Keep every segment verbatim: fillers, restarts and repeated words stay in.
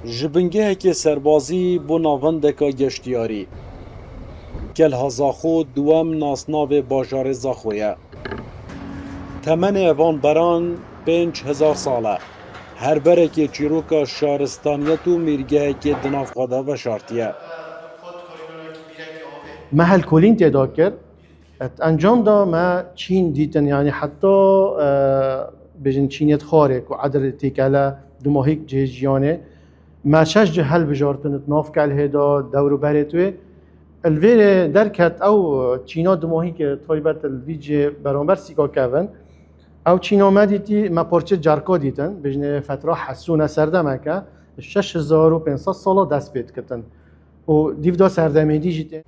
Ji bingehekê serbazî bo navendeka geştiyarî. Kelha Zaxo duwem nasnavê bajarê Zaxo ye. Temenê van beran pênc hezar sal e. Her berekê çîroka şaristaniyet û mîrgehekê di nav xwe de veşartiye. Me helkolîn tê de kir. Et encam da me çîn dîtin, yanî heta, e, bêjin çîniyet xwarê ku edir têkele dumahîk cihê jiyanê. Me şeş cih helbijartin di nav kelhê de, dewr û berê wê. Li vêrê derket ew çîna dumahî ke taybet li vî cihê beramber sîka kevin. Ew çîna me dîtî, me parçe cerka dîtin, bêjinê fetra hesûne serdemeke, şeş hezar û pênc sed sala dest pê dikitin. Û dîv da serdemê dî jî tê.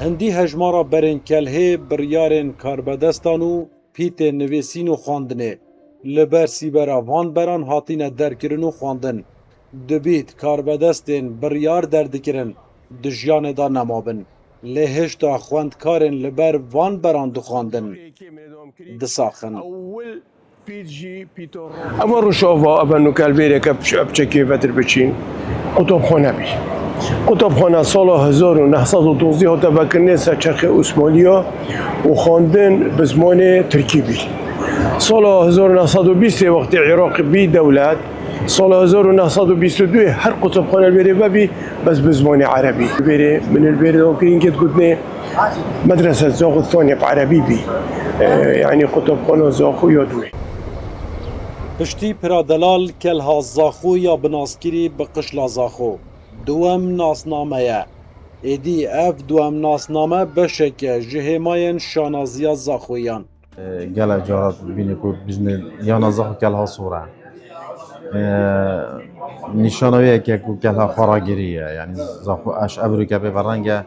Hindî hejmara berên kelhê, biryarên karbedestan û pîtên nivîsîn û xwendinê li ber sîbera van beran hatine derkirin û xwendin. Dibît karbedestên biryar derdikirin di jiyanê de nemabin. Lê hêşta xwendkarên li ber van beran dixwendin, disaxin. Eva Rojava, eva nukelbêreke piç-, piçekê vetir biçîn, qutabxane bî. Qutabxane sala hezar û neh sed û dozdeh hate vekirinê ser çerxê Osmaniya û xwendin bi zimanê tirkî bî. Sala hezar û neh sed û bîstê wextê Iraq bî dewlet, sala hezar û neh sed û bîst û duyê her qutabxane li vêrê vebî, bes bi zimanê erebî. Li vêrê min li vêrê de kirînkê digotinê Medrese Zaxo Thane bi erebî bî. E, yanî qutabxana Zaxo ya duwê. Piştî Pira Delal, Kelha Zaxo ya binaskirî bi Qişla Zaxo duwem nasname ye. Êdî ev duwem nasname beşeke ji hêmayên şanaziya Zaxoyan. Gelek cara dibîne ku bijnê yana Zaxo Kelha Sor e. E, nîşana wê yeke ku Kelha xwe ragirî ye. Yanî Zaxo eş ev rûke pê ve reng e.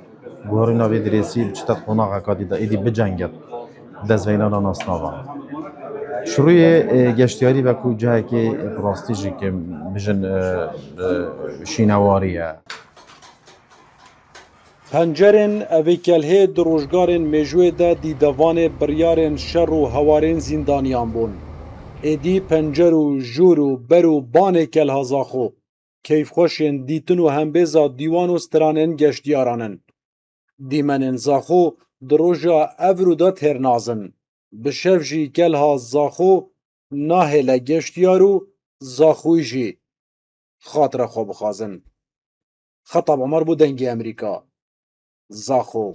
Guherîna vê dirêsî bi çi te qonaxeka dî de êdî bicengit destveynana nasnava. Ji rûyê, e, geştiyarî ve ku cihekê bi rastî jî ke bijin, e, e, şînewarî ye. Pencerên evê kelhê di rojgarên mêjûyê de dîdevanê biryarên şer û hewarên zîndaniyan bûn. Êdî pencer û jûr û ber û banê Kelha Zaxo keyfxweşên dîtin û hembêza dîwan û stranên geştiyaran in. Dîmenên Zaxo di roja evro de têr nazin. Bi şev jî Kelha Zaxo nahêle geştiyar û Zaxoyî jî xatira xwe bixwazin. Xetab Omer bû Dengê Emerîka, Zaxo.